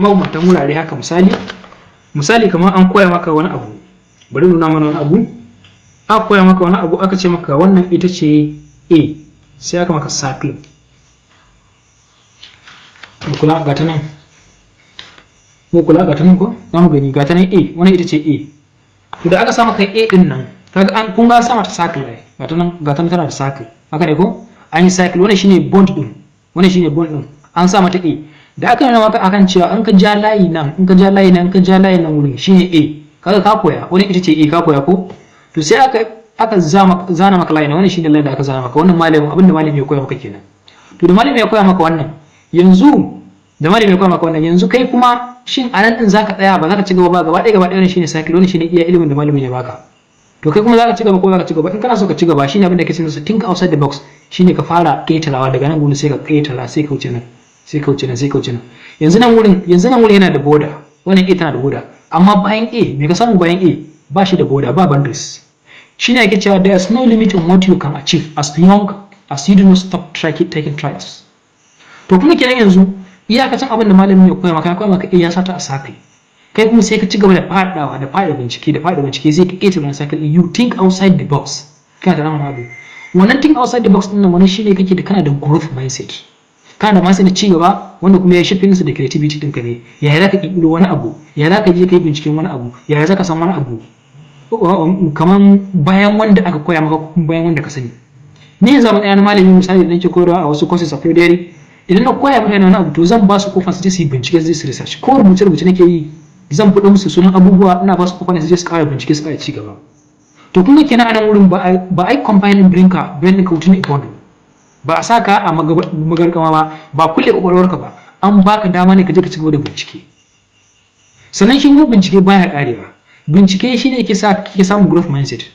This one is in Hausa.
mabambantan wurare haka. Misali, kamar an koya maka wani abu, bari nuna mana wani abu. Aka koya maka wani abu, aka ce maka wannan ita ce A, sai aka maka circle. Mu kula, ga ta nan. Mu kula, ga ta nan ko? Za mu gani, ga ta nan A, wannan ita ce A. To, da aka sa maka A din nan, kaga an kun ga sa mata circle ai. Ga ta nan, ga ta nan, tana da circle. Haka ne ko? An yi circle, wannan shine bond din. Wannan shine bond din. An sa mata A. Da aka nuna maka akan cewa in ka ja layi nan, in ka ja layi nan, in ka ja layi nan wurin shine A. Kaga ka koya, wannan ita ce A, ka koya ko? To, sai aka zana maka layi nan, wannan shine layi da aka zana maka. Wannan malamin, abinda malami ya koya maka kenan. To, da malami ya koya maka wannan yanzu, da malami ya koya maka wannan yanzu, kai kuma shin a nan din zaka tsaya, ba zaka ci gaba ba? Gaba ɗaya, gaba ɗaya, wannan shine circle, wannan shine iya ilimin da malamin ya baka. To, kai kuma zaka ci gaba ko zaka ci gaba? In kana so ka ci gaba, shine abin da kake cewa think outside the box, shine ka fara ƙetarawa daga nan gurin, sai ka ƙetara, sai ka wuce nan, sai ka wuce nan, sai ka wuce nan. Yanzu nan wurin yana da border, wannan A tana da border, amma bayan A me ka samu? Bayan A ba shi da border, ba boundaries. Shine ake cewa there is no limit on what you can achieve as long as you do not stop taking trials. To, kuma kenan yanzu iyakacin abin da malamin ya koya maka, ya koya maka A, ya sata a circle. Kai kuma sai ka ci gaba da fadawa da fada bincike da fada bincike, sai ka ƙetare wannan circle. You think outside the box, kana da wani abu. Wannan think outside the box din nan, wannan shine kake da, kana da growth mindset, kana da mindset na ci gaba, wanda kuma ya shafin su da creativity ɗinka ne. Yaya za ka ƙirƙiro wani abu? Yaya za ka je ka yi binciken wani abu? Yaya za ka san wani abu kaman bayan wanda aka koya maka ko bayan wanda ka sani? Ni yanzu a matsayin malami, misali, da nake koyarwa a wasu courses a Frederick, idan na koya mutane wani abu, to zan ba su kofar su je su yi bincike, su je su research. Ko rubuce rubuce nake yi, zan faɗo musu sunan abubuwa, ina ba su kofar su je su ƙara bincike, su ƙara ci gaba. To, kun ga kenan a nan wurin ba a yi combining brain ɗinka within a bundle ba, a sa ka a magarkama ba, ba kulle kwakwalwarka ba, an baka dama ne ka je ka ci gaba da bincike. Sannan shi kuma bincike baya karewa. Bincike shi ne yake sa kike samun growth mindset.